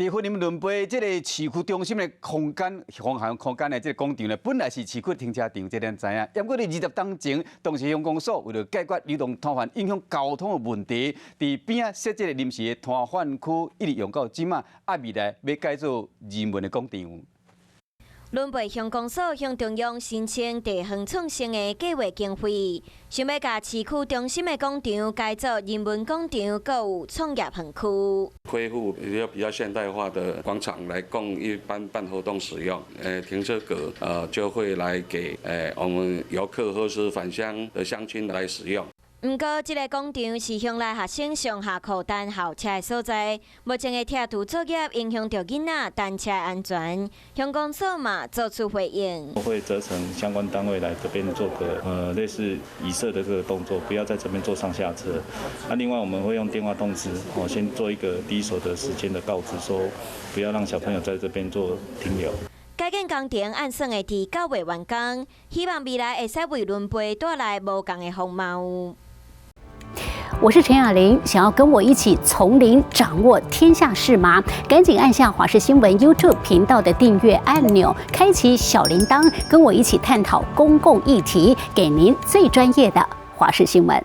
佇雲林崙背這個市區中心的空間，方向空間的這個廣場呢，本來是市區停車場，這咱知影。毋過佇20冬前，當時鄉公所為了解決流動攤販影響交通的問題，佇邊仔設這個臨時的攤販區，一直用到這馬，啊未來欲改做人文的廣場。崙背鄉公所向中央申請地方創生的計劃經費，想欲共市區中心的廣場改做人文廣場，閣有創業園區。恢復一個比較現代化的廣場來供一般辦活動使用。停車格就會來給我們遊客或是返鄉的鄉親來使用。毋過，這個廣場是鄉內學生上下課等校車的所在，目前的拆除作業影響著囡仔單車安全。鄉公所嘛做出回應，會責成相關單位來這邊做個類似移設的這個動作，不要在這邊做上下車。那另外我們會用電話通知，哦，先做一個第一手的時間的告知，說不要讓小朋友在這邊做停留。改建工程按算會佇9月完工，希望未來會使為崙背帶來無仝的風貌。我是陳雅玲，想要跟我一起從零掌握天下事嗎？趕緊按下華視新聞 YouTube 頻道的訂閱按鈕，開啟小鈴鐺，跟我一起探討公共議題，給您最專業的華視新聞。